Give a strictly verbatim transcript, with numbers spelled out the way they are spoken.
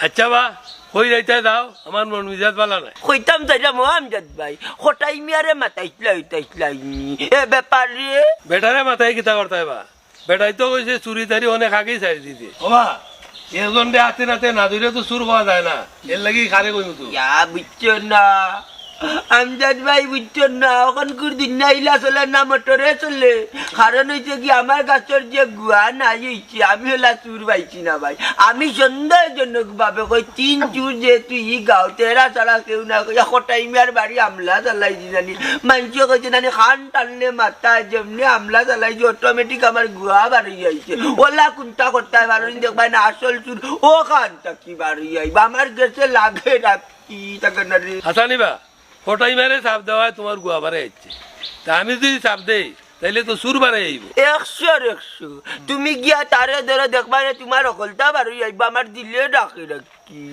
আচ্ছা বা, কই যাইতায় যাও, আমার মন মিজাজ বালা নাই। কইতাম চাইরাম ও আমজাদ ভাই, কটাই মিয়ারে মাতাইছলায়, তাইছলায় নি। এ ব্যাপারে? বেটারে মাতাই কিতা করতায় বা? বেটায় তো কইছে চুরি তারি অনেক আগেই ছাড়ি দিছে। ওবা, একজনরে আতে নাতে না ধইরে তো চুর কওয়া যায় না, এরলাগি কারে কইমু তো। ইয়া, বুঝছো না? আমজাদ ভাই, বুঝছো না? অখনকুর দিন না ইলা চলে না মোটরে চলে। কারণ অইছে কি, আমার গাছর যে গুয়া নাই অইছে, আমি অলা চুর পাইছি না ভাই। আমি সন্দেহজনক ভাবে কই, তিন চুর যেহেতু ই গাঁওত, এরা ছাড়া কেউ না, কইয়া কটাই মিয়ার বাড়ি হামলা চালাইছি জানি। মানষে কইছে নানি, কান টানলে মাথা, যেমনে হামলা চালাইছি, automatic আমার গুয়া বারই আইছে। অলা কুন্তা করতায় পারো নি, দেখবায় না আসল চুর অখান থাকি বারই আইবা। আমার গেছে লাগে রাখি থাকে না রে। হাসানি বা, কটাই মিয়ারে চাপ দেওয়ায় তুমার গুয়া বারই আইছে। তে আমি যুদি চাপ দেই, তাইলে তো চুর বারই আইবো। একশোর একশো। তুমি গিয়া তারে ধরো, দেখবায় না তুমার হকলতা বারই আইবো, আমার দিলে ডাকে রাখি।